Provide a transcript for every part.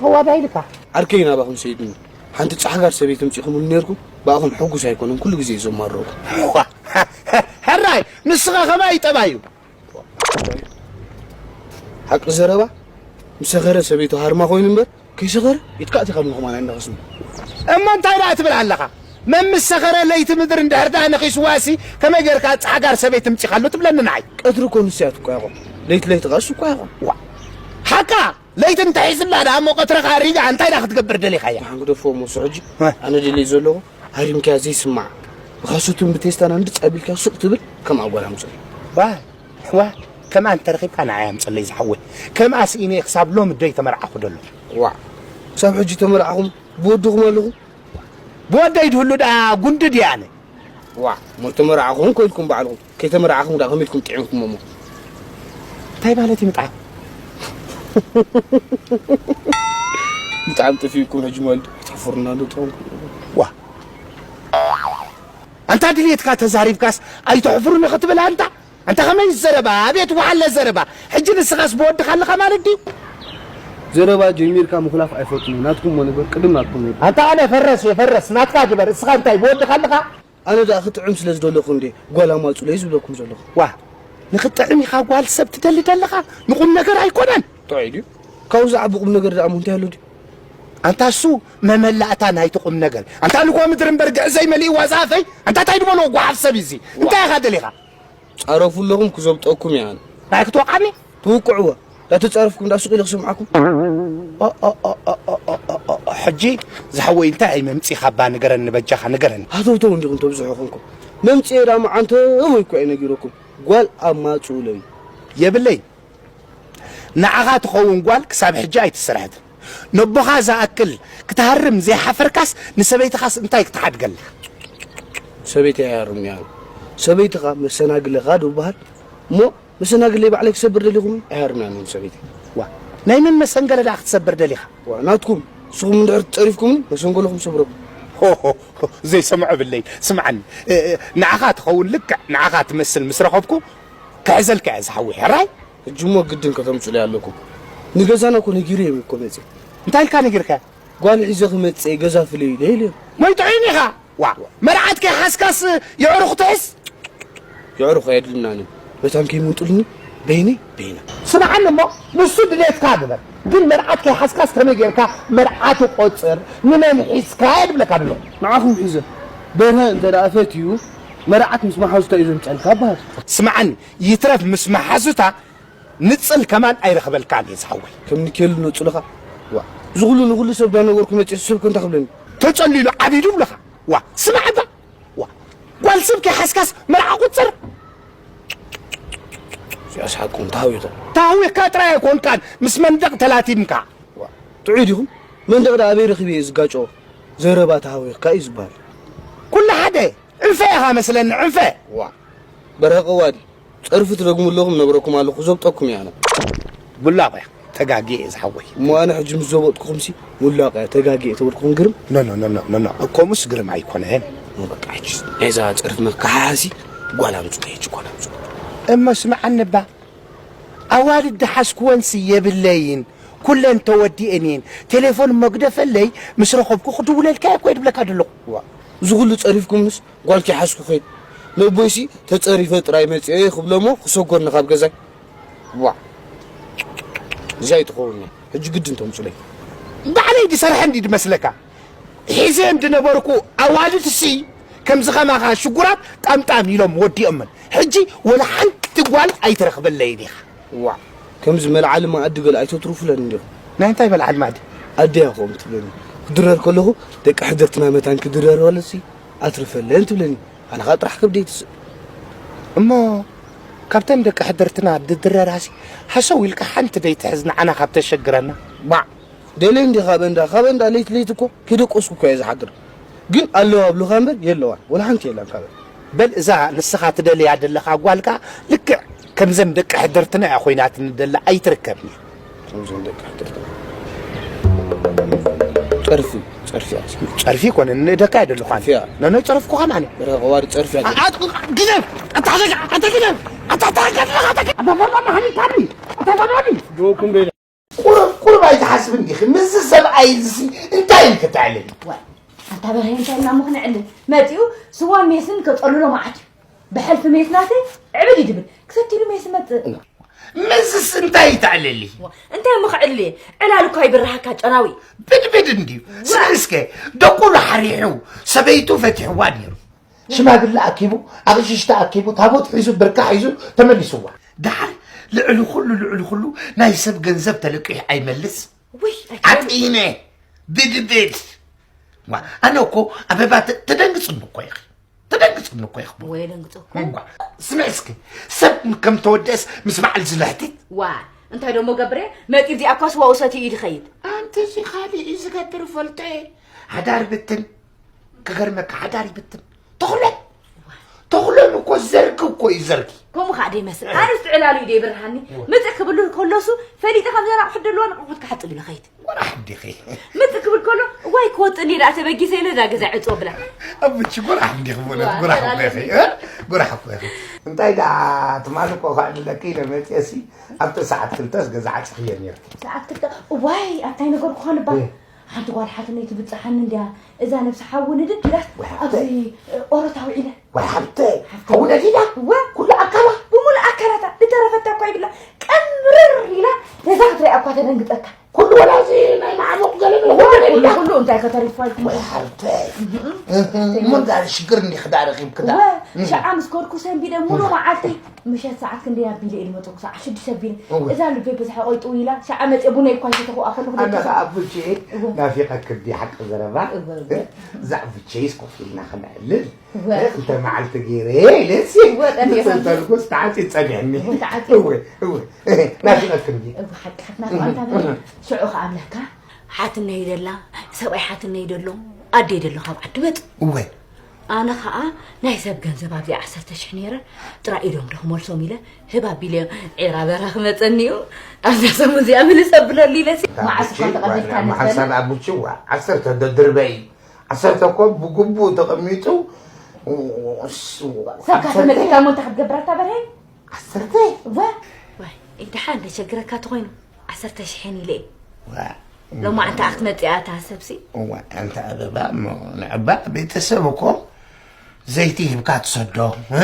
ከዋዳ ኢልካ። ዓርከይ ናባኹም ሰይድኒ። ሓንቲ ጻሕጋር ሰበይቲ ኣምጺኹምሉ ነይርኩም፣ ብኣኹም ሕጉስ ኣይኮነን፣ ኩሉ ግዜ እዩ ዘማርረኩም። ሕራይ፣ ንስኻ ከማይ ጠባዩ። ሓቂ ዘረባ፣ ምስ ሰኸረ ሰበይቱ ሃርማ ኮይኑ እምበር፣ ከይሰኸረ ኢትካ ኣቲኻ ምንኹም ኣነ እንዳኸስሙ። እሞ እንታይ ደኣ ትብል ኣለኻ? መን ምስ ሰኸረ ለይቲ ምድሪ እንድሕር ደኣ ነኺስዋሲ፣ ከመይ ጌርካ ጻሕጋር ሰበይቲ ምጺኻሉ ትብለኒ ንዓይ? ቀትሪ እኮ ንሱ እያ ትቋየቖ። ለይቲ ለይቲ ኸኣ እሱ ይቋየቖ። ዋ፣ ሓቃ! ለይቲ እንተሒዝላ ደኣ እሞ ቀትሪ ኸኣ ሪጋ እንታይ ደኣ ክትገብር ደሊኻያ? ንሓን ግደፎ እሞ እሱ ሕጂ እ። ኣነ ደልየ ዘለኹ ሃሪምካያ ዘይስማዕ ብኻሱትን ብቴስታን እንድጽ ኣቢልካ ሱቕ ትብል ከም ኣጓል ኣምጽእ። ዋ፣ ዋ፣ ከምኣ እንተረኺብካ ንዓይ ኣምጽለይ ዝሓወይ። ከምኣ ስኢነ ክሳብ ሎሚ እዶ ኣይተመርዓኹ ደሎ። ዋ፣ ክሳብ ሕጂ ተመርዓኹም ብወድኹም ኣለኹም? ብወደይ ድህሉ ደኣ ጉንዲ ድየ ኣነ? ዋ፣ እሞ ተመርዓኹም ኮይንኩም ባዕልኹም። ከይተመርዓኹም ደኣ ከመይ ኢልኩም ጥዒምኩሞ እሞ? እንታይ ማለት እዩ ምጥዓም? ምጥዓም ጠፊእኩም ሕጂ ማለት እዩ። ተሕፍሩና ዶ ትኾንኩም? ዋ። ኣንታ ድልየትካ ተዛሪብካስ ኣይተሕፍሩኒ ክትብል ኣንታ? ኣንታ ከመይ ዘረባ? ኣቤት ወሓለ ዘረባ። ሕጂ ንስኻስ ብወድኻ ኣለኻ ማለት ድዩ? ዘረባ ጀሚርካ ምኹላፍ ኣይፈትኑን። ናትኩም እሞ ንግበር፣ ቅድም ናትኩም ንግበር። ኣንታ ኣነ ፈረስ እየ፣ ፈረስ ናትካ ግበር። እስኻ እንታይ ብወድኻ ኣለኻ? ኣነ ደኣ ክጥዕም ስለ ዝደለኹ እንዴ ጓል ኣማጹለይ ዝብለኩም ዘለኹ። ዋ፣ ንኽጥዕም ኢኻ ጓል ሰብ ትደሊ ደለኻ? ንቁም ነገር ኣይኮነን። ጥዑይ ድዩ? ካብኡ ዝዓቢ ቁም ነገር ደኣ እሞ እንታይ ኣሎ ድዩ? ኣንታ እሱ መመላእታ ናይቲ ቁም ነገር። ኣንታ ንጎ ምድሪ እምበር ግዕዘይ መሊእዋ ዝኣፈይ። ኣንታ እንታይ ድበሎ ጓሓፍ ሰብ እዩ እዚ? እንታይ ኢኻ ደሊኻ? ጻረፉ ኣለኹም ክዘብጠኩም እየ ኣነ። ናይ ክትወቕዓኒ? ትውቅዕዎ። እንዳተጻረፍኩም እንዳ ሱቕ ኢለ ክሰምዓኩም። ኦ፣ ኦ፣ ኦ፣ ሕጂ ዝሓወይ እንታይ ኣይ መምጺኻ እባ ንገረኒ በጃኻ ንገረኒ። ሃተውተው እንዲኹም ተብዝሑ ኾንኩም። መምጽኤ ዳ መዓንተው እኮ እየ ነጊረኩም። ጓል ኣማጽኡለይ። የብለይ። ንዓኻ ትኸውን ጓል ክሳብ ሕጂ ኣይተሰርሐትን። ነቦኻ ዝኣክል ክትሃርም ዘይሓፈርካስ ንሰበይትኻስ እንታይ ክትሓድገላ? ሰበይተይ ኣይሃርምን'የ ኣነ። ሰበይትኻ መሰናግለኻ ዶ ይበሃል እሞ መሰናግለይ ባዕለይ ክሰብር ደሊኹም ኣይሃርምን'የ ኣነ ንሰበይተይ። ዋ፣ ናይ መን መሰንገለ ደኣ ክትሰብር ደሊኻ? ዋ፣ ናትኩም። ንስኹም እንድሕር ጸሪፍኩምኒ መሰንገለኹም ሰብረኩም። ሆ፣ ሆ፣ ሆ፣ ዘይሰምዖ ብለይ። ስምዓኒ፣ እ፣ እ፣ ንዓኻ ትኸውን ልክዕ ንዓኻ ትመስል ምስ ረኸብኩ ክሕዘልካ እየ ዝሓወይ። ሕራይ? ሕጂ እሞ ግድን ከተምጹለይ ኣለኩም። ንገዛና እኮ ነጊረዮም እኮ መጺአ። እንታይ ኢልካ ነጊርካዮ? ጓል ሒዘ ክመጽእ እየ፣ ገዛ ፍለዩለይ ኢለዮም። ሞይትዑይን ኢኻ። ዋ፣ መርዓት ከይሓዝካስ የዕሩኽ ትሕዝ? የዕሩኽ ኣየድልናንን። መታን ከይመንጡልኒ በይነይ በይና። ስምዓኒ እሞ ንሱ ድሌትካ ግበር። ግን መርዓት ከይሓዝካስ ከመይ ጌርካ መርዓ ትቖጽር? ንመን ሒዝካ እየ ድብለካ ደሎ። ንዓኹም ሒዘ። በርሀ እንተ ደኣ ፈትዩ መርዓት ምስ መሓዙታ እዩ ዘምጸልካ በሃል። ስምዓኒ፣ ይትረፍ ምስ መሓዙታ ንጽል ከማን ኣይረኽበልካን እየ ዝሓወይ። ከም ንኬሉ ነጽልኻ? ዋ፣ እዚ ኹሉ ንኹሉ ሰብ ዳነገርኩ መጺኤ ሰብ ከንታ ክብለኒ። ተጸሊሉ ዓቢዱ ብለኻ። ዋ፣ ስማዕ እባ። ዋ፣ ጓል ሰብ ከይሓዝካስ መርዓ ቁጽር። እዚኣስ ሓቁ ተሃዊኸ። ተሃዊኽካ ጥራይ ኣይኮንካን፣ ምስ መንደቕ ተላቲምካ። ዋ፣ ጥዑይ ዲኹም? መንደቕ ደኣ ኣበይ ረኺበ እየ ዝጋጨዎ? ዘረባ ተሃዊኽካ እዩ ዝበሃል። ኩሉ ሓደ። ዕንፈ ኢኻ መስለኒ፣ ዕንፈ። ዋ፣ በርሀ ቀዋዲ። ጸርፊ ትደግሙ ኣለኹም፣ ነብረኩም ኣለኹ፣ ዘብጠኩም እየ ኣነ። ሙላቕ እያ፣ ተጋግየ እየ ዝሓወይ። እሞ ኣነ ሕጂ ምስ ዘበጥኩኹምሲ፣ ሙላቕ እያ፣ ተጋግየ ተበልኩኹም ግርም? ኖ፣ ኖ፣ ኖ፣ ኖ፣ ኖ፣ ኖ፣ ከምኡስ ግርም ኣይኮነን። እሞ በቃ፣ ሕጂ ናይዛ ጸርፊ መከሓሓሲ ጓል ኣምጹ፣ ሕጂ ጓል ኣምጹ። እሞ ስምዓኒ እባ፣ ኣዋልድ ዝሓዝክወንሲ የብለይን፣ ኩለን ተወዲኤን እየን። ቴሌፎን እሞ ግደፈለይ፣ ምስ ረኸብኩ ክድውለልካ እየ እኮ እየ ድብለካ ዘለኹ። ዋ፣ እዚ ኩሉ ጸሪፍኩምንስ ጓል ከይሓዝኩ ኸይድ። ነቦይሲ ተጸሪፈ ጥራይ መጺኤ ክብሎ እሞ ክሰጎኒ ካብ ገዛይ። ዋዕ። እዚኣ ኣይትኸውን እያ። ሕጂ ግድን ተምጹለይ። ባዕለይ ድሰርሐ እንዲ ድመስለካ? ሒዘ እንድነበርኩ ኣዋልድሲ ከምዚ ኸማኻ ሽጉራት ጣምጣም ኢሎም ወዲኦመን። ሕጂ ወላ ሓንቲ ጓል ኣይትረኽበለይን ኢኻ። ዋዕ። ከምዚ መልዓሊ መኣዲ ገለ ኣይተትርፉለን እንዲኹም። ናይ እንታይ መልዓሊ መኣዲ? ኣደይ እያ ከምኡ ትብለኒ። ክድረር ከለኹ ደቂ ሕድርትና መታን ክድረር በለሲ ኣትርፈለን ትብለኒ። ኣነ ኸኣ ጥራሕ ከብደይ ትስእ። እሞ ካብተን ደቂ ሕድርትና ድድረራሲ ሃሰው ኢልካ ሓንቲ ደይትሕዝ ንዓና ካብ ተሸግረና። ባዕ። ደልየ እንዲ ካብ እንዳ፣ ካብ እንዳ ለይት ለይት እኮ ከይደቀስኩ እኮ እየ ዝሓድር። ግን ኣለዋ ኣብሉኻ እምበር የለዋን። ወላ ሓንቲ የላን ካብ። በል እዛ ንስኻ ትደልያ ዘለኻ ጓል ከኣ ልክዕ ከምዘን ደቂ ሕድርትና እያ ኮይናትኒ ደላ ኣይትርከብን እያ። ከምዘን ደቂ ሕድርትና። ጸርፊ፣ ጸርፊ እያ። ጸርፊ ኮነ ንእደካ እየ ደለኹ ኣነ። ጸርፊ እያ። ነኖይ ጸረፍኩኻ ኣነ። በርሀ ቀዋዲ ጸርፊ እያ። አ-፣ አ-፣ ግደፍ! ኣታ፣ ኣታ፣ ኣታ፣ ግደፍ! ኣታ፣ ኣታ፣ ኣታ፣ ኣታ፣ ኣታ፣ ኣታ፣ ፈራሚ፣ ኣታ፣ ፈራሚ! ዶኩም በይነ። ቁሩብ፣ ቁሩብ ኣይትሓ-፣ ኣስብ እንዲኺ ምስዚ ሰብኣይ እዚ እንታይ ኢልኪ ተዕልሊ? ዋይ፣ ኣንታ በርሄ እንታይ ኢልና እሞ ክነዕልል? መጺኡ ስዋን ሜስን ከጸልሎ መዓት እዩ። ብሕልፊ ሜስ ናተይ ዕብድ እዩ ድብል። ክሰትሉ ሜስ ይመጽእ። ምስስ እንታይ ተዕልሊ? ዋ፣ እንታይ እሞ ክዕልል እየ? ዕላል እኳ ይብርሃካ ጨናዊ። ብድብድ እንድዩ። ስምዒ እስከ፣ ደቁ ዶ ሓሪሑ፣ ሰበይቱ ፈቲሕዋ ነይሩ። ሽማግለ ኣኪቡ፣ ኣቕሽሽቲ ኣኪቡ፣ ታቦት ሒዙ፣ ብርካ ሒዙ ተመሊስዋ። ደሓር ልዕሊ ኩሉ፣ ልዕሊ ኩሉ ናይ ሰብ ገንዘብ ተለቂሑ ኣይመልስ። ውይ፣ ኣይከኣልን። ዓጢነ፣ ብድብድ። ዋ፣ ኣነ እኮ ኣበባ ተ-፣ ተደንግጽኒ እኮ ኢኺ። ተደንግጽኒ እኮ ኢኺ። ወይ ደንግጾ እኮ። እዋ፣ ስምዒ እስኪ፣ ሰብ ከም ተወደእስ ምስ በዓል ዝልሕትት። ዋ፣ እንታይ ደሞ ገብረ፣ መጺ እዚኣ እኳ ስዋኡ ሰትዩ እዩ ዝኸይድ። ኣንቲ እዚ ካልእ እዩ ዝገብር ፈልጦ እየ። ሓዳር ብትን፣ ክገርመካ ሓዳር ይብትን። ተኽሎ፣ ተኽሎን እኮ ዘርጊ እኮ እዩ ዘርጊ። ከምኡ ከዓ ደይመስል። ኣነስ ትዕላሉ እዩ ደይብርሃኒ። እወ። ምጽእ ክብሉ ከለሱ ፈሊጠ ከም ዘና ኣቑሑት ደለዋ ንቑሑት ክሓጽብ ኢለ ኸይድ። ጎራሕ እንዲኺ። ምጽእ ክብል ከሎ፣ "እዋይ ክወጽእ እንዲየ ደኣ ተበጊሰ" ኢለ እዛ ገዛ ዕጾ ብላ። ኣቡቺ ጎራሕ እንዲኺ፣ በእውነት ዋ፣ ጎራሕ እኮ ተላለ ኢኺ፣ እ? ጎራሕ እኮ ኢኺ። እንታይ ደኣ ትማሊ እኮ ከዕልለኪ ኢለ መጽኤሲ ኣብቲ ሰዓት ክልተስ ገዛ ዓጽኽዮ ነይርኪ። ሰዓት ክልተ፣ እዋይ፣ ኣብታይ ነገርኩኻ ንባ። እ። ሓንቲ ጓል ሓትነይ ትብጽሓኒ እንድያ፣ እዛ ነብሲ ሓዊ ንድድ ኢላስ ወይ ሓብተይ። ኣብዚ ኦሮታ ውዒለ። ወይ ሓብተይ፣ ሓብተይ። ሓዊ ነዲዳ? እወ። ኩሉ ኣካላ? ብምሉእ ኣካላታ፣ ዝተረፈታ እኳ ይብላ። ቀምርር ኢላ፣ ነዛ ክትሪኣ እኳ ተደንግጸካ። ኩሉ ወላ እዚ ናይ ማዕሙቕ ገለ እወ፣ ኩሉ፣ ኩሉ እንታይ ከተሪፉ ኢልኩም? ወይ ሓብተይ። እህ፣ እህ፣ እህ፣ እሞ እንዳ ሽግር እንዲኺ ደኣ ረኺብኪ ደኣ። እወ፣ እህ። ሸዓ ምስ ከድኩ ሰንቢደ ሙሉ እህ። መዓልቲ ምሸት ሰዓት ክንደይ ኣቢለ እየ ዝመጸኩ? ሰዓት ሽዱሽተ ኣቢለ። እወ። እዛ ልበይ በዝሓ ቆይጡ ኢላ፣ ሸዓ መጽየ ቡነይ እኳ ይሰተኹ ኣኸለኹ ኣነ ደቂ ኸኣ ኣቡቼ እወ። ናፊቐኪ እንዲ ሓቂ ዘረባ። እወ፣ እወ። እዛ ኣቡቼስ ኮፍ ኢልና ክንዕልል። እወ። ክልተ መዓልቲ ገይረ ኢለሲ። እወ፣ ጠሚኻ። ዝተልኩስ ተዓጺ ጸኒሕኒ። እወ፣ ተዓጺ። እወ፣ እወ። ናፊቐኪ እንዲ። እወ፣ ሓቂ ሓትና እወ፣ ኣንታ እወ። ሽዑ ኸኣ ኣብለካ። ሓትነይ ደላ፣ ሰብኣይ ሓትነይ ደሎ፣ ኣደይ ደሎ ካብ ዓዲ መጽ። እወ። ኣነ ኸኣ ናይ ሰብ ገንዘብ ኣብዚኣ ዓሰርተ ሽሕ ነይረ፣ ጥራይ ኢዶም ዶ ክመልሶም ኢለ፣ ህብ ኣቢለዮም፣ ዒራ በራ ክመጸኒ እዩ፣ ኣብዛ ሰሙን እዚኣ ምልስ ኣብለሉ ኢለሲ። እታ መዓስ እኳ ኣቡቺ፣ ተቐቢልካ ዋና መሓሳብ ነበር? ኣቡቺ፣ ዋ፣ ዓሰርተ ዶ ድርበይ፣ ዓሰርተ እኮ ብግቡእ ተቐሚጡ፣ ስ-፣ ሰብካ ዓሰርተ ተመጺእካ እሞ እንታይ ክትገብር ኣታ በርሄ? ዓሰርተ? ዋ! ዋይ፣ ደሓን ደቸግረካ ተኾይኑ፣ ዓሰርተ ሽሕን ኢለ እየ። ዋ። ሎማዓንቲ ኣኽትመጽእ እያ እታ ሰብሲ። ዋ፣ ኣንታ ኣበባ እሞ ንዕባ ቤተሰብ እኮ ዘይቲ ሂብካ ትሰዶ፣ እ?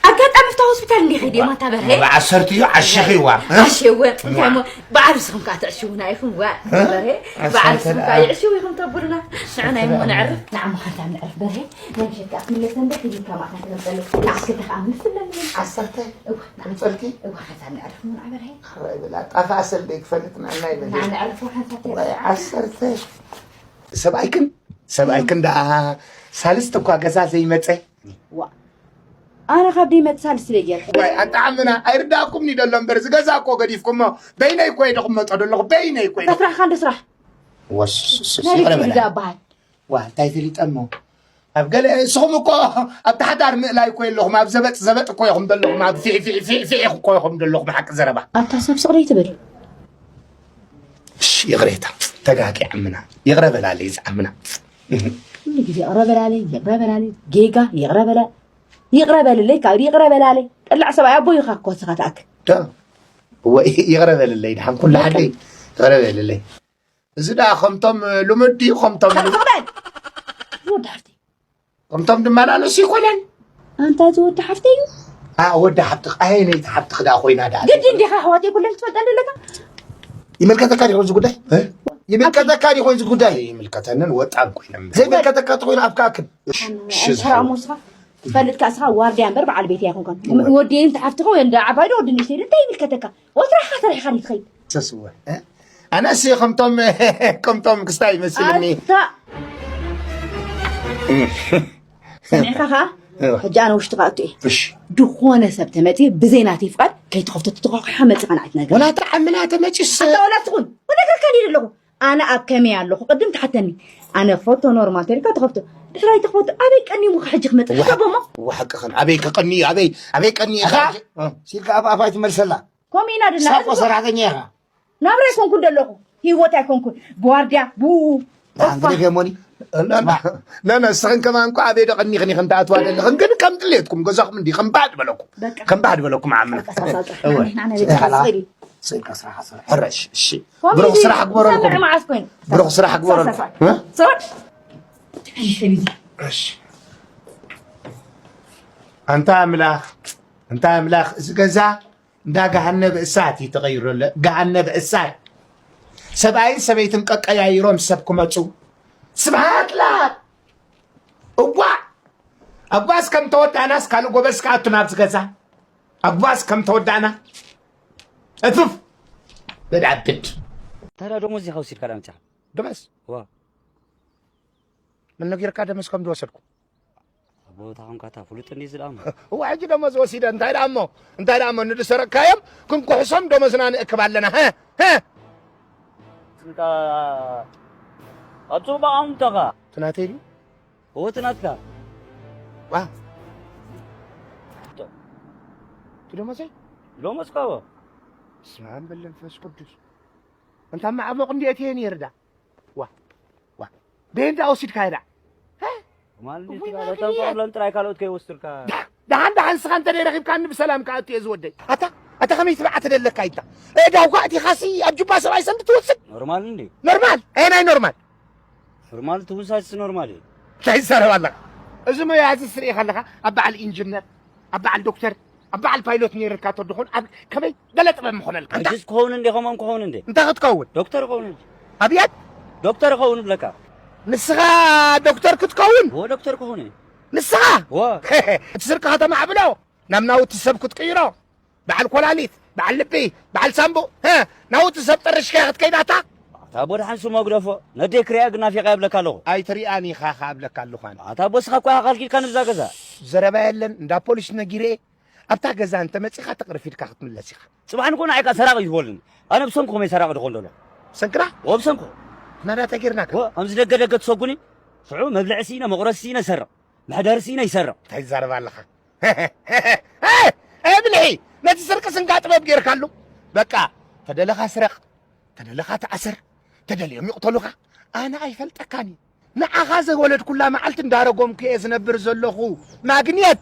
ኣጋጣሚ ኣብታ ሆስፒታል እንዲየ ከይደ፣ ዋ፣ ማታ በርሄ። ብዓሰርቲኡ ዓሺኺዋ፣ እ? ዓሽወ፣ እንታይ ዋ። እሞ፣ በዓል ንስኹም ከኣ ትዕሽዉና ኢኹም፣ ዋ፣ እ? በርሄ። ዓሰርተ በዓል ንስኹም ከኣ ደኣ። ይዕሽው ኢኹም ተብሉና። ንዑ ናይ እሞ ነዕርፍ። ንዓሞ ሓንሳብ ነዕርፍ በርሄ። ናይ ምሸት ከኣ ክንመለስ እንደ ፊልም ከማእካ ክነምጸሉ። ንዓስከ ተኸኣ ምፍለኒ። ዓሰርተ? እዋ፣ ንዓ-፣ ትምጸልኪ? እዋ፣ ሓንሳብ ነዕርፍ እሞ ንዓ በርሄ። ሓራይ በላ፣ ጣፋ ሰልደይ ክፈልጥ ንዓና ይበል። ንዓ ነዕርፍ ሓንሳብ ወይ ዓሰርተ። ሰብኣይክን፣ ሰብኣይክን ደኣ ሳልስቲ እኳ ገዛ ዘይመጸ። ዋ። ኣነ ካብ ደይመጽእ ሳልስቲ ደይ ጌርኩ። ወይ ኣጣዕምና፣ ኣይርዳእኩምኒ ደሎ እምበር፣ እዚ ገዛ እኮ ገዲፍኩሞ፣ በይነይ እኮ እየ ዶ ክመጦ ደለኹ፣ በይነይ እኮ እየ ዶ። ስራሕካ እንደ ስራሕ። ወስ-፣ ስ-፣ ስ-፣ ናይ ይቕረ ቤት በላ። ዳ በሃል። ዋ፣ እንታይ ፈሊጠ እሞ? ኣብ ገለ፣ እስኹም እኮ ኣብቲ ሓዳር ምእላይ እኮ የለኹም፣ ኣብ ዘበጥ ዘበጥ እኮ ኢኹም ዘለኹም፣ ኣብ ፊዕ ፊዕ ፊዕ ፊዕ እኮ ኢኹም ዘለኹም፣ ሓቂ ዘረባ። ኣታ ሰብ ስቕ ደይ ትብል። እሺ፣ ይቕሬታ፣ ተጋጊ ዓምና። ይቕረ በላለይ፣ እዚ ዓምና። ኩሉ ግዜ ይቕረ በላለይ፣ ይቕረ በላለይ፣ ጌጋ፣ ይቕረ በላ-፣ ይቕረ በልለይ፣ ካብ ይቕረ በላለይ። ጠላዕ ሰብኣይ ኣቦ ኢኻ እኮ፣ እስኻ ትኣክል። ዳ-፣ ወይ፣ ይቕረ በልለይ፣ ድሓን ኩሉ በቃ። ሓደይ፣ ይቕረ በልለይ። እዚ ደኣ ከምቶም ልሙድ ድዩ? ከምቶም ልሙድ? ዝወዲ ሓፍተይ። ከምቶም ድማ ንኣንስቲ ይኮነን። ኣንታ እዚ ወዲ ሓፍተይ እዩ? ኣ፣ ወዲ ሓፍትኽ፣ ኣየነይቲ ሓፍትኽ ደኣ ኮይና ደኣ? ግዲ እንዲኻ ኣሕዋት የብለን ትፈልጠን ዘለካ? ይምልከተካ ዲኹም እዚ ጉዳይ? እ? ይምልከተካ ዲኹም እዚ ጉዳይ? ይምልከተንን ወጣን ኮይነን። ዘይምልከተካ ተኾይኑ ኣብ ከኣክል። እሺ፣ እሺ፣ ኣነ፣ ዝሓወይ። ተራእሞ ስኻ ትፈልጥ ከኣ ስኻ ዋርድያ እምበር በዓል ቤት ኣይኮንካን። እወ። ወዲ እንተ ሓፍትኻ ወይ እንደ ዓባይ ዶ ወዲ ንእሽተይ ዶ እንታይ ይምልከተካ? ወትራኻ ሰሪሕኻ ዲኻ ትኸይድ? ሰስወ፣ እ? ኣነስ ከምቶም፣ ከምቶም ክስታይ ይመስልኒ። ኣታ። ሰሚዕካ ኸኣ? እወ። ሕጂ ኣነ ውሽጥኻ ኣቱ እየ። እሺ። ዝኾነ ሰብ ተመጺኡ ብዘይ ናተይ ፍቓድ ከይትኸፍቶ ተተዃኺኻ መጺኻ ንዓይ ትነግረኒ። ወላ ጥዓምና ተመጺስ። ኣታ ወላ ትኹን። ወላ ከካ ድየ ዘለኹ። ኣነ ኣብ ከመይ ኣለኹ? ቅድም ትሓተኒ። ኣነ ክፈቶ ኖርማል ተሪካ ትኸፍቶ። ድሕራይ ትኸፍቶ። ኣበይ ቀኒሙ ሕጂ ክመጽእ? ዋሕ-፣ ሓሳቦሞ? ዋሕ፣ ቀኸን። ኣበይ ከቀኒ? ኣበይ፣ ኣበይ ቀኒ? ኣኻ? እ። ሲልካ ኣፍ ኣፍ ኣይትመልሰላ። ከምኡ ኢና ድና። ሳቆ ሰራሕተኛ ኢኻ። ናብራ ኣይኮንኩን ደለኹ፣ ህይወት ኣይኮንኩን። ብዋርድያ፣ ብኡ፣ ኦፋ። ግደፈ ሞኒ። ና፣ ና፣ ስማ። ና፣ ና፣ ንስኽን ከማን እኮ ኣበይ ዶ ቀኒኽን ኢኽን ትኣትዋ ዘለኽን? ግን ከም ድሌትኩም ገዛኹም እንዲ ከም ባህ ድበለኩም። በቃ። ከም ባህ ድበለኩም ዓምና። በቃ፣ ሳሳ ጥራሕ። እወ። ንሕና ናይ ቤት እኻ። ስቕ ኢሉ። ስእልካ ስራሕካ ስራሕ። ሕረሽ፣ እሺ። ኮሚቴ ብሩኽ ስራሕ ግበረልኩም። ሰምዕ መዓስ ኮይኑ? ብሩኽ ስራሕ ግበረልኩም። ሰ-፣ ሰ-፣ እ? ሰ-፣ እንታይ እዩ እዚ? እሺ። ኣንታ ኣምላኽ፣ ኣንታ ኣምላኽ፣ እዚ ገዛ እንዳ ገሃነብ እሳት እዩ ተቐይሩ ዘሎ። ገሃነብ እሳት። ሰብኣይን ሰበይትን ቀቀያይሮም ሰብ ክመጹ። ስብሃት ለኣብ። እዋእ! ኣጓስ ከም ተወዳእናስ ካልእ ጎበዝ ከኣቱ ናብዚ ገዛ። ኣጓስ ከም ተወዳእና። እፍፍ! በድዓብድ። ታዲያ ደሞዝ ዲኻ ወሲድካ ዳ መጺኻ? ደመዝ? ዋ። ምን ነጊርካ ደመዝ ከም ዝወሰድኩ? ኣቦ፣ እታ ኾንካ እታ ፍሉጥ እንዲ ዝደኣሞ። እዋ፣ ሕጂ ደሞዝ ወሲደ፣ እንታይ ደኣ እሞ? እንታይ ደኣ እሞ? ንድሰረቅካዮም ክንኩሕሶም ደሞዝና ንእክብ ኣለና። ሀ? ሀ? እንታ ኣብ ጽቡቕ ኣምተኻ። ትናተይ ድዩ? እዎ፣ ትናትካ። ዋ። ቶ። ትደሞዘይ? ደሞዝካ እዎ። በስመ ኣብ ወወልድ ወመንፈስ ቅዱስ። እንታ ማዕበቕ እንዲ እትየ ነይር ዳ። ዋ፣ ዋ። በየንዳ ወሲድካ ይዳ። እ? ማል እንዲ እውይ፣ ትጋ-፣ ማግኘት። እቶም ቆብለን ጥራይ ካልኦት ከይወስዱልካ። ዳ-፣ ደሓን፣ ደሓን፣ ንስኻ እንተ ደይ ረኺብካኒ ብሰላም ከኣቱ እየ ዝወደይ። ኣታ፣ ኣታ ከመይ ትብዓ ተደለካ ኢልካ? እ፣ ዳውካ እቲኻሲ ኣብ ጁባ ሰብኣይ ሰንድ ትወስድ? ኖርማል እንዲ። ኖርማል? ኣየናይ ኖርማል? ኖርማል ትውሳስ ኖርማል እዩ። እንታይ ትዛረብ ኣለኻ? እዚ ሞያ እዚ ስርኢኻ ኣለኻ? ኣብ በዓል ኢንጂነር፣ ኣብ በዓል ዶክተር፣ ኣብ በዓል ፓይሎት ነይርካ ተድኾን ኣብ ከመይ ገለ ጥበብ ምኾነልካ? ሕጅስ ክኸውን እንዴ፣ ከማን ክኸውን እንዴ? እንታይ ክትከውን? ዶክተር ክኸውን እንዴ? ኣብየት? ዶክተር ክኸውን ብለካ። ንስኻ ዶክተር ክትከውን? እዎ፣ ዶክተር ክኸውን እየ። ንስኻ? እዎ። እቲ ስርቂ ከተማዕብሎ፣ ናብ ናውቲ ሰብ ክትቅይሮ፣ በዓል ኮላሊት፣ በዓል ልቢ፣ በዓል ሳምቡእ፣ ሀ፣ ናውቲ ሰብ ጠርሽካ ክትከይድ ኣታ? ኣታ ኣቦ ደሓን ስሞ ግደፎ፣ ነደይ ክሪኣ ግን ናፊቐ እብለካ ኣለኹ። ኣይትሪኣን ኢኻ ከኣ እብለካ ኣለኹ ኣነ። ኣታ ኣቦ እስኻ እኮ ኢኻ ከልኪልካ ንብዛ ገዛ። ዘረባ የለን፣ እንዳ ፖሊስ ነጊረ፣ ኣብታ ገዛ እንተ መጺኻ ተቕርፊድካ ክትምለስ ኢኻ። ጽባሕ ንኮ ንዓይ ከኣ ሰራቒ እዩ ዝበሉኒ። ኣነ ብሰንኩ ከመይ ሰራቒ ድኾን ደሎ? ሰንክና? ወብሰንኩ። ናዳ ተጌርናካ? ወ-፣ ከምዚ ደገ ደገ ትሰጉኒ? ሽዑ መብልዒ ስኢነ፣ መቑረሲ ስኢነ ይሰርቕ። መሕደሪ ስኢነ ይሰርቕ። እንታይ ትዛረብ ኣለኻ? እ፣ ብልሒ! ነቲ ስርቂ ስንካ ጥበብ ጌርካሉ። በቃ፣ ተደለኻ ስረቕ፣ ተደለኻ ተኣሰር፣ ተደልዮም ይቕተሉኻ። ኣነ ኣይፈልጠካን እዩ። ንዓኻ ዘወለድኩላ መዓልቲ እንዳረጎምኩ እየ ዝነብር ዘለኹ። ማግኔት!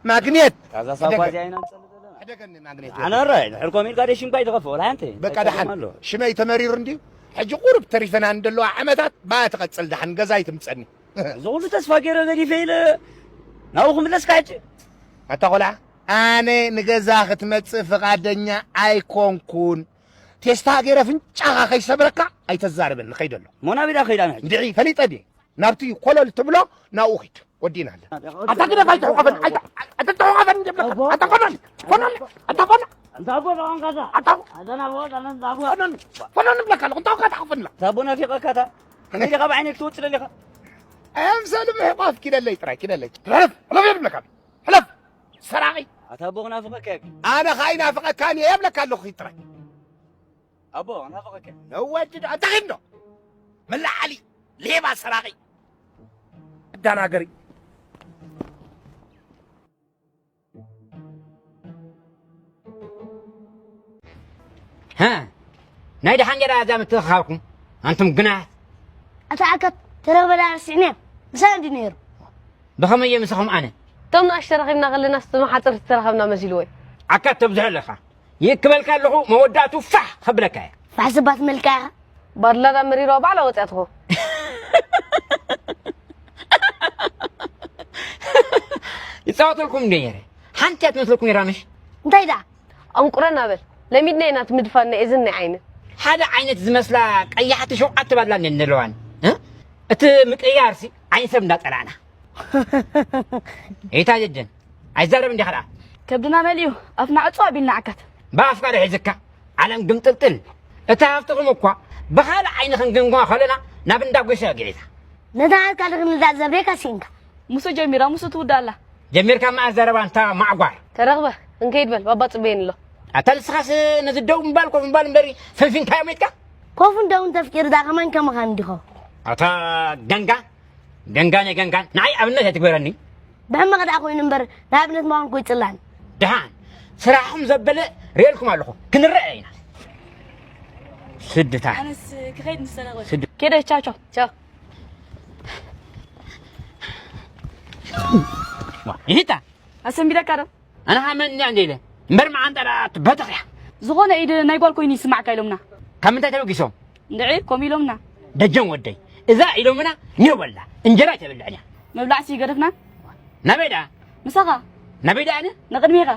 ማግኔት! ካዛ ሳባ ሕደገ-፣ እዚኣ ኢና ንጸሊ ዘለና። ሕደገኒ ማግኔት። ኣነ ረ፣ ድሕር ኮሚልካ ደይ ሽምካ ይትኸፍ፣ ወላ ሓንቲ። በቃ ኣይጸልም ደሓን። ኣሎ። ሽመይ ተመሪሩ እንድዩ። ሕጂ ቁሩብ ተሪፈና እንደለዋ ዓመታት፣ ባያ ትቐጽል ደሓን፣ ገዛ ይትምጸኒ። እዚ ኩሉ ተስፋ ገይረ ገዲፈ ኢለ ናብኡ ክምለስካ ሕጂ? ኣታ ቆልዓ፣ ኣነ ንገዛ ክትመጽእ ፍቓደኛ ኣይኮንኩን። ቴስታ ገይረ ፍንጫኻ ከይሰብረካ ኣይተዛርበኒ፣ ከይደ ኣሎ። እሞ ናበይ ደኣ ከይዳ ንሕጂ? እንድዒ፣ ፈሊጠ ድየ? ናብቲ ኮለል ትብሎ ናብኡ ኺድ። ወዲእና ኣለ። ኣታ ግደፍ፣ ኣይትሕቆፈኒ፣ ኣይት-፣ ኣይትሕቆፈኒ እንድብለካ። ኣቦ። ኣታ ፈኖኒ፣ ፈኖኒ፣ ኣታ ፈኖ-፣ እንታ ኣቦ ደቐንካታ? ኣታ ኣታ ናቦ፣ ኣታ ናቦ። ፈኖኒ፣ ፈኖኒ እብለካ ኣለኹ። እንታይ ኮንካ ትሓቑፈኒ ኣለኻ? እታ ኣቦ ናፊቐካታ? ከመይ ዲኻ ብዓይነይ ክትወጽእ ደሊኻ? ኣምሰሉ ምሕቋፍ ኪደለይ ጥራይ፣ ኪደለይ። ሕለፍ፣ ሕለፍ እየ ዝብለካ። ሕለፍ! ሰራቒ! ኣታ ኣቦ ክናፍቐካ እየ። ኣነ ኸኣ ይናፍቐካን እየ እብለካ ኣለኹ ጥራይ። ኣቦ ክናፍቐካ እየ። ነወዲ ዶ-፣ ኣታ ኺድ እንዶ። መለዓሊ፣ ሌባ፣ ሰራቒ። ኣዳናገሪ። ሃ፣ ናይ ደሓን ጌራ እዛ ምትእኽኻብኩም፣ ኣንቱም ግናት። ኣታ ኣከት፣ ተረኽበ ዳ ረሲዕናዮ። ምሳና እንዲ ነይሩ። ብኸመይ እየ ምሳኹም ኣነ? እቶም ንኣሽቱ ረኺብና ከለናስ፣ እቶም ሓፀርቲ ዝተራኸብና መሲልዎ እዩ። ኣከት ተብዝሖ ኣለኻ። ይእክበልካ ኣለኹ፣ መወዳእቱ ፋሕ ከብለካ እየ። ፋሕ ስባት መልካ ኢኻ። ባድላ ዳ መሪርዋ ባዕላ ወፂኣትኹ። ይፃወተልኩም እንደ ነይረ። ሓንቲ እያ ትመስለኩም ነይራ ምሽ? እንታይ ደኣ? ኣንቁረና በል። ለሚድና ኢና እቲ ምድፋን ናይ እዝን ናይ ዓይንን። ሓደ ዓይነት ዝመስላ ቀያሕቲ ሸውዓተ ባድላ እንድየን ዘለዋኒ። እ? እቲ ምቅይያርሲ ዓይኒ ሰብ እንዳጸላእና። ኤታ ጀጀን፣ ኣይዛረብ እንዲኻ ደኣ። ከብድና መሊኡ፣ ኣፍና ዕጹው ኣቢልና ዓካት። ብኣፍካ ዶ ሒዝካ? ዓለም ግምጥልጥል። እታ ሃፍትኹም እኳ ብኻልእ ዓይኒ ክንግምግማ ከለና ናብ እንዳ ጒሻ ገዒዛ። ነታ ናትካ ልኽንዳ ዘብሬካ ሲንካ። ሙሱ ጀሚራ፣ ሙሱ ትውዳእ ኣላ። ጀሚርካ መኣ ዘረባ እንታ ማዕጓር። ተረኽበ፣ ክንከይድ በል፣ ባባ ጽበየኒ ኣሎ። ኣታ ንስኻስ ነዚ ደው ምባል ኮፍ ምባል እምበሪ ፈንፊንካዮ ሜትካ? ኮፍን ደውን ተፍቂሩ ዳ ከማን ከማኻ እንዲኾ። ኣታ ገንጋ፣ ገንጋን ገንጋን፣ ንዓይ ኣብነት ኣይትግበረኒ። ብሕመቕ ደኣ ኮይኑ እምበር፣ ንኣብነት ምዃን እኮ ይጽላእኒ። ደሓን፣ ስራሕኹም ዘበለ ርእየልኩም ኣለኹ። ክንረአ ኢና። ስድታ። ኣነስ ክኸይድ ምስ ተረኽበ። ስድ- ኬደ፣ ቻው፣ ቻው። ቻው። ዋ፣ ይሂታ። ኣሰንቢደካ ዶ? ኣነ ኸኣ መን እያ እንደ ኢለ። እምበር መዓንጣ ደኣ ትበተኽ እያ። ዝኾነ ኢድ ናይ ጓል ኮይኑ ይስማዕካ ኢሎምና። ካብ ምንታይ ተበጊሶም? እንድዒ፣ ከምኡ ኢሎምና። ደጀን ወደይ፣ እዛ ኢሎምና ኒው በላ፣ እንጀራ ኣይተበልዕን እያ። መብላዕሲ ይገደፍና። ናበይ ደኣ? ምሳኻ። ናበይ ደኣ ኣነ? ንቕድሜኻ።